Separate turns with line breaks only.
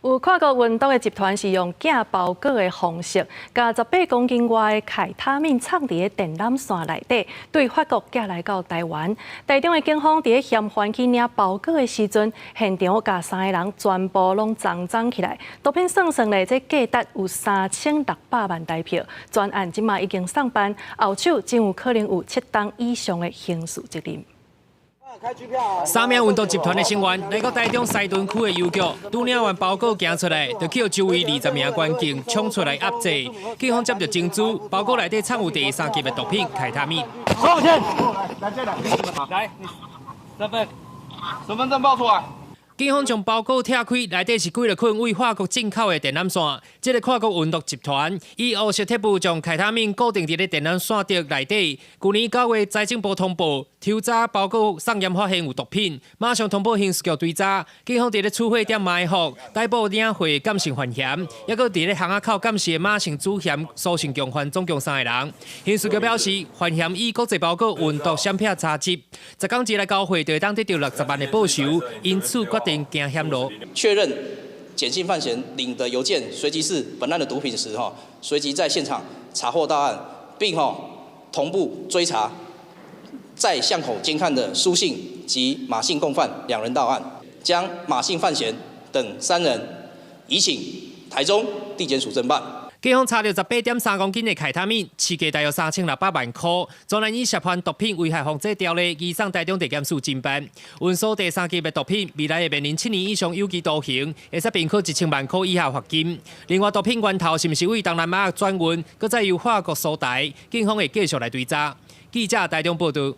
有跨國運毒的集團是用寄包裹的方式，共18公斤外的開他命藏佇咧電纜線內底，對法國寄來到台灣。台中的警方佇咧嫌犯去領包裹的時陣，現場共三个人全部攏藏藏起來。毒品算算咧，這價值有3600萬台票。全案這馬已經送辦，後手真有可能有7冬以上的刑事責任。
三名運毒集團的成員來到台中西屯區的郵局，拄領完包裹行出來，就予周圍20名關警衝出來壓制。警方接著偵誅，包裹內底藏有第三級的毒品開他命。
多少錢？來，這來，來，身份，身份證報出來。
警方將包裹拆開，內底是幾落捆對法國進口的電纜線。這个跨國運毒集團以烏色鐵布將開他命固定佇咧電纜線的內底。舊年9月，財政部通報，抽查包裹送驗發現有毒品，馬上通報刑事局追查。警方佇咧取貨點埋伏，逮捕領貨監視犯嫌，抑閣佇咧巷仔口監視的馬姓主嫌蘇姓共犯，總共三个人。刑事局表示，犯嫌以國際包裹運毒閃避查緝，10工之內交貨就會當得著60萬的報酬，因此決定行險路。
確認簡姓犯嫌領的郵件隨即是本案的毒品時，哈，隨即在現場查獲到案，並哈同步追查在巷口監看的蘇姓及馬姓共犯兩人到案，將馬姓犯嫌等三人移請台中地檢署偵辦。
警方查著18.3公斤的開他命，市價大約3600萬箍。專案以涉犯毒品危害防制條例，移送台中地檢署偵辦。運輸第三級的毒品，未來會面臨7年以上有期徒刑，會使併科1000萬箍以下罰金。另外，毒品源頭是毋是對東南亞轉運，閣再由法國輸台，警方會繼續來追查。記者台中報導。